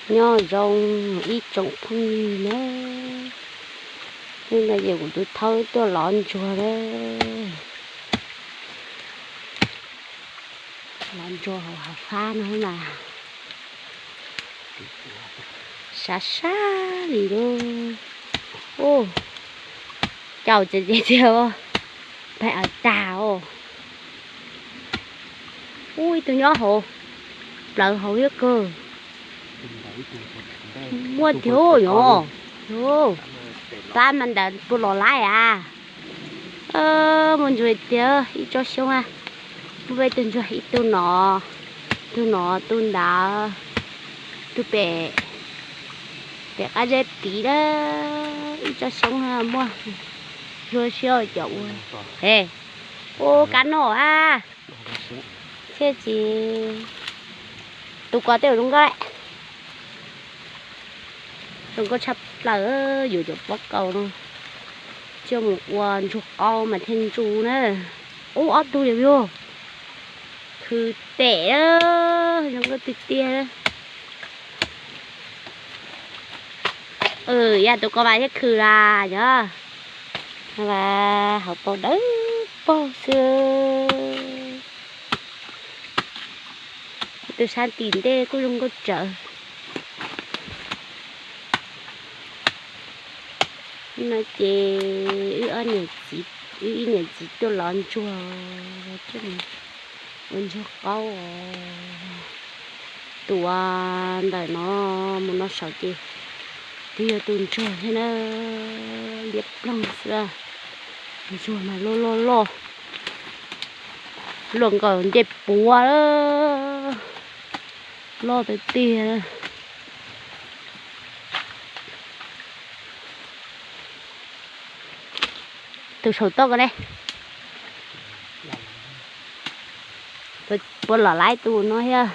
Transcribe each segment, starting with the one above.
Nyob zoo ib tsoom phooj ywg na, hnub no ces kuv tus thaub tuaj lov ntsuag na, lov ntsuag hauv hav fab no mas sab sab li lub, caum tsev tsev tiag, pais av tag os. Ub, ib tug nyob hauv, plawv hauv thiab kawg. Muaj tiag os. Pab mas ntawd puas los laib a. Muaj ntsuag tiag, ib tsob xyoob a. Muaj peb tug ntsuag, ib tug no, tug no, tug ntawd, tug pem, pem qab zeb tid lawm. Ib tsob xyoob muaj, ntsuag siab cov ua. He, ua kab noj a. Thiab tsis, tus ko tej zaum zoo nkauj, zoo nkauj tshaj plaws, yuav cov pob kaus no coj mus ua ntsuag qaub mas thiaj ntsu na. Ub, ob tug li yog khwv tes, zoo nkauj tiag tiag. Yog tus ko mas thiaj khwv las yog, mas hauv paus dawb paug xwb. Tus sab tim ntej kuj zoo nkauj tsawv. No ces wb ob niam txiv, wb ib niam txiv tuaj lov ntsuag, ua ntsuag qaub os. Tus ntawm no mus no saud ces twb yog tus ntsuag thiab na, liab ploog xwb. Ntsuag mas loj loj loj, luaj nkaus ncej puav, loj tiag tiag. Tus saum toj ko ne, puas los laib tus no thiab?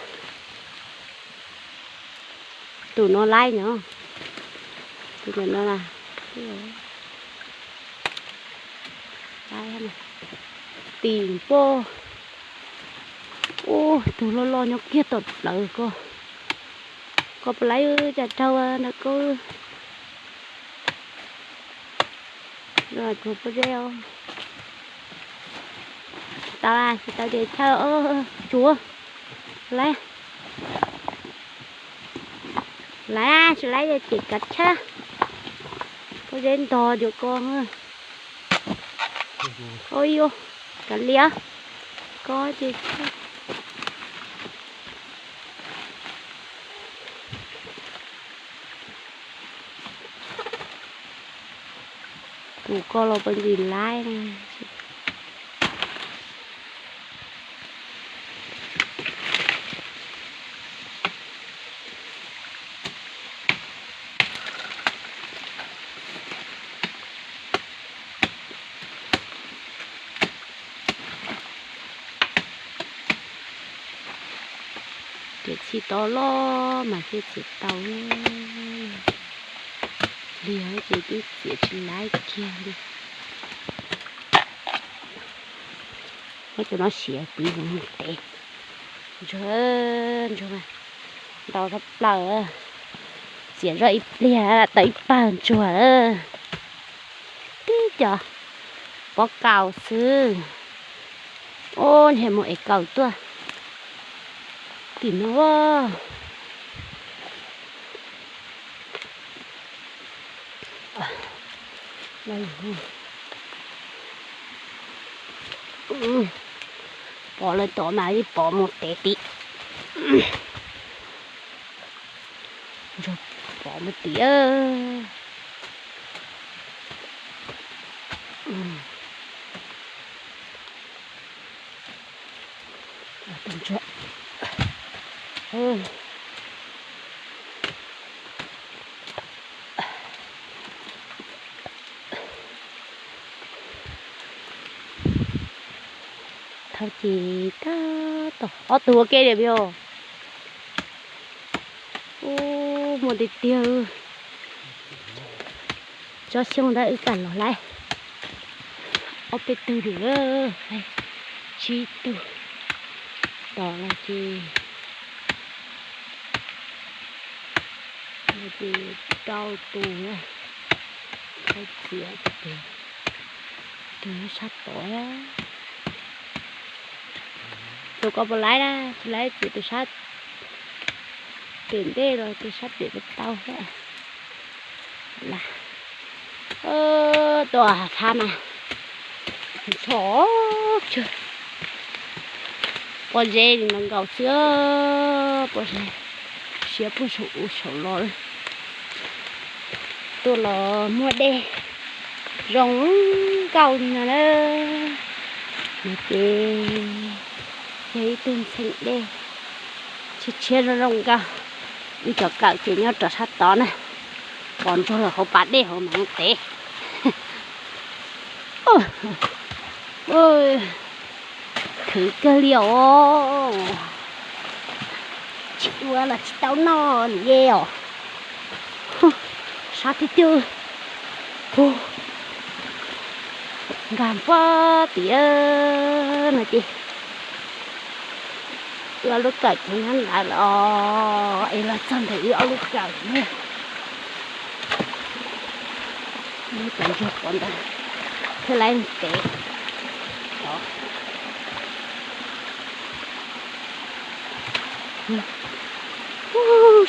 Tus no laib no, tus no na, tim poj. Ub, tus loj loj nyob kiag tom plawv ko, ko puas laib, cas raug ntawm ko. Tsuag pob zeb os. Tsis tau, tsis tau ces chaw tsuav. Laib, laib, tsis laib ces kav tshaj. Pob zeb ntog dua ko. Ua yuav kav liam ko ces. Tus ko los puas ntxim laib na. Txiav txhij tau loj mas thiaj txiav tau. Liag ces twb txiav tsis laib kiag li. Muab cov no siav tiv mus tev. Ntsuag, ntsuag ntau tshaj plaws. Txiav zoj ib pliag tau ib pawg ntsuag. Tib co pob kaus xwb. Ub, ntshe mus ev kaus tuaj tim no. Pov lawm tod mas yeej pov mus tev tim. Ntsuag pov mus tim. Thaum ces tab tom ob tug ua ke li os. Ub, muaj tiag tiag. Tsob xyoob ntawd wb kam los laib ob peb tug lawm, tsib tug. Tos los ces Ces rau tus, tau txiav tus sab tod. Tus ko puas laib na, tsis laib txiav tus sab pem ntej los tus sab pem puas tau thiab. Tua hav phab mas ntsho tsawg, pob zeb li no nkaus xwb, pob zeb siab puag saum ub saum los. Tuaj los muaj dej zoo nkauj li no na. No ces yog ib tug ntxhee dej tshiab tshiab zoo zoo nkauj. Wb cov kawm ces nyob rau sab tod na, pom ntsuag lawm hauv pas dej hauv mas tev. Khwv kawg li os. Tsis ua los tsis tau noj li os. Sab tiag tiag. Nkag pob tim no ces wb ob lub kawm ces nyob ntawd los es los txog ntawm wb ob lub kawm ne. Cov ntsuag pov ntawd thiaj laib tev.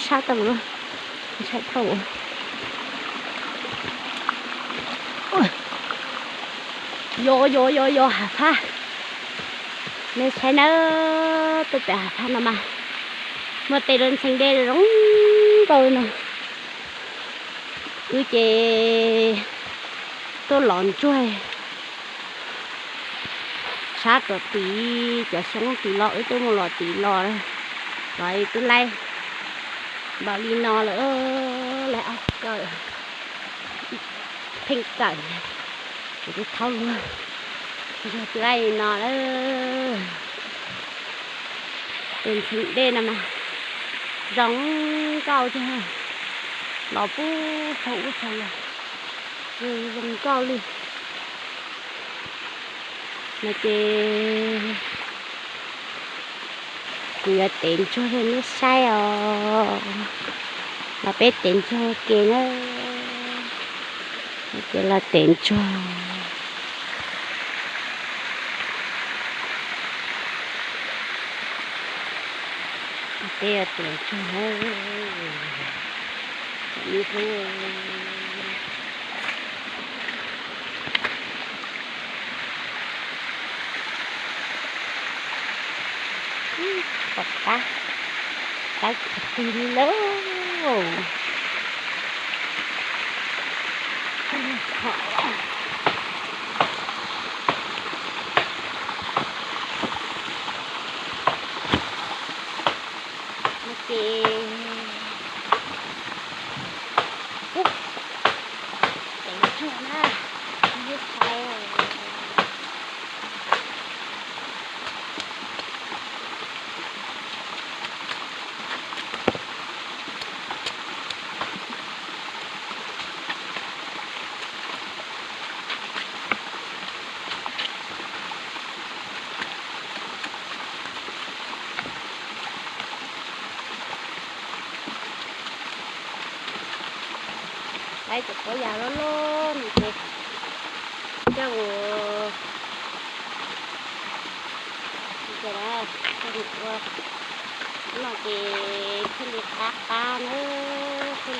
Sab tau, sab thauj. Yos yos yos yos hav phab, nej saib nawb, tuaj pem hav phab no mas muaj tej lub ntxhee dej zoo nkauj no. Wb ces tuaj los ntsuag sab rau tid, cov xyoob tid los wb twb mus los tid los, los wb twb laib npaum li no lawm, laib ob kawm, pheej kawm, kuv twb thaub luag, ntsuag twb laib li no lawm. Tus ntxhee dej no mas zoo nkauj tiag, los puag thaum ub txog los zoo nkauj li. No ces kuv yuav tev ntsuag rau nej saib os. Los peb tev ntsuag ua ke na. Ces los tev ntsuag. Peb yuav tev ntsuag na. Ib hnub tom qab, qab tsis tig li lauj. No ces tev ntsuag na, nej saib. Laib cov pob yas loj loj no ces coj mus, coj mus ua no ces thiaj li qab qab na, thiaj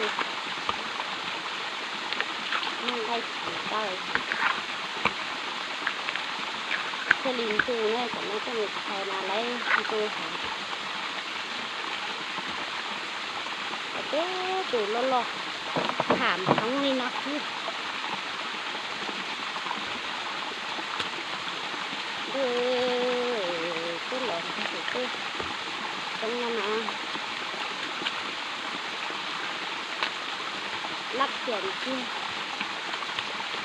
li muaj nqaij txiv tau, thiaj li ntug na, cov no coj mus txhais mas laib ntug heev. Cov peb tus loj loj tham hloov li no xwb. Ntuj, twb los ntsuag tus twb coob no mas. Lab kiag ntsuag,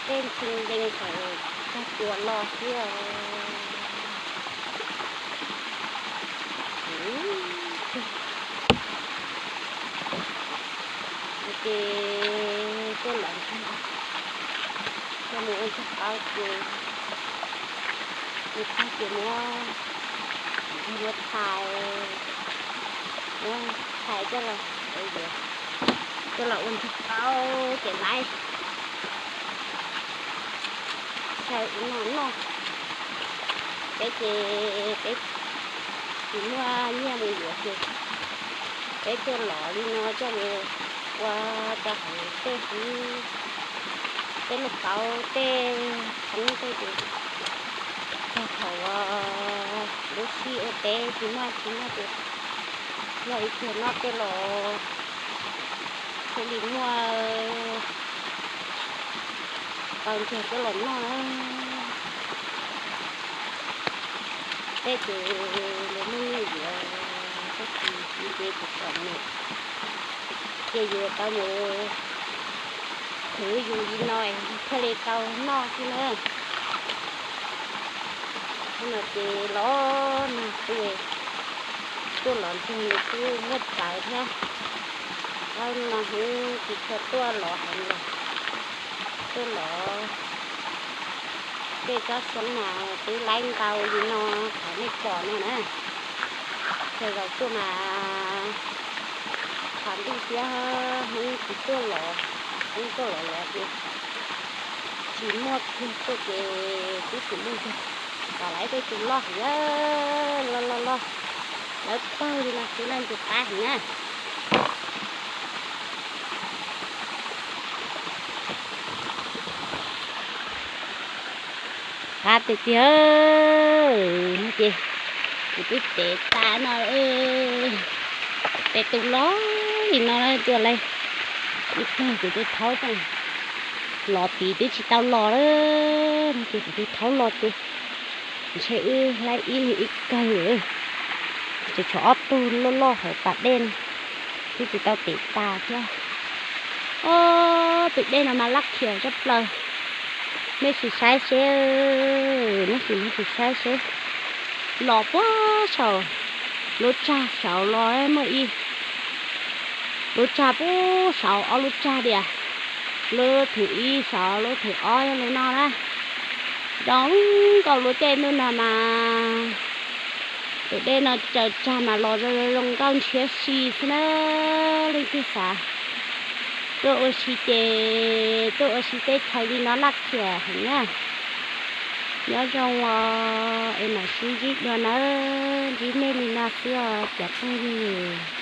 tej ntxhee ncees tawm tag cua los xwb os. Ces tuaj los ntsuag, tuaj mus ua ntsuag qaub ces, mus txog ces muab ntsuag muab txhais, muab txhais coj los yuav. Coj los ua nrog qaub ces laib, xyaw ua noj noj. Peb ces peb tsis muaj nyiaj mus yuav ces peb tuaj lov li no coj mus ua rau hauv tej hwv, tej lauj kaub, tej thoob tej ces txog thaum lub sij ua teb tsis muaj tsis muaj ces yog ib tug noj tej los thiaj li muaj tau nrog coj los noj na. Tej ces lawv muaj nyiaj yuav, tej ces tsis nce tsis kom mus, ces yuav tau mus khwv yus li no thiaj li tau noj xwb na. Hnub no ces los nag tuaj, tuaj los nrog nws kuj muaj txawv thiab. Hnub no hnub tsis tshua tuaj los heev los, tuaj los tej tsob xyoob mas twb laib ntau li no qhov nej pom no na. Ces zaum tuaj mas tshav ntuj thiab hnub tsis tuaj los, hnub tuaj los los ces tsis muaj kiag tuaj ces twb tsis muaj kiag. Tom lawv tej tus loj heev, loj loj loj, lawv pawg li no xwb na, ntxim qab heev na. Qab tiag tiag. Ces kuv twb tev tas no, tej tus loj li no tuaj lawm. Ib tag kuv twb thaub, los tid twb tsis tau los lawm no ces kuv twb thaub los ces ntshe wb laib ib ib kawg lawm. Tseem tshuav ob tug loj loj hauv pas dej no, twb tsis tau tev tas thiab. Ob, tus dej no mas laj khiam tshaj plaws. Nej sim saib seb, nej sim, nej sim saib seb. Los puag saum lub tsag saud los muaj ib lub tsag puag saud, ob lub tsag tiag. Lub thib ib saud, lub thib ob yog li no na. Zoo nkauj, lub caij ntuj no mas tus dej no tsaws tsag mas los zoo zoo nkauj ntshiab si xwb na. Leej twg xav tuaj ua si ces tuaj ua si teb chaws li no laj khiam heev na. Nyob zoo os, es mam sib ntsib dua nawb, ntsib nej li no xwb os cov phooj ywg.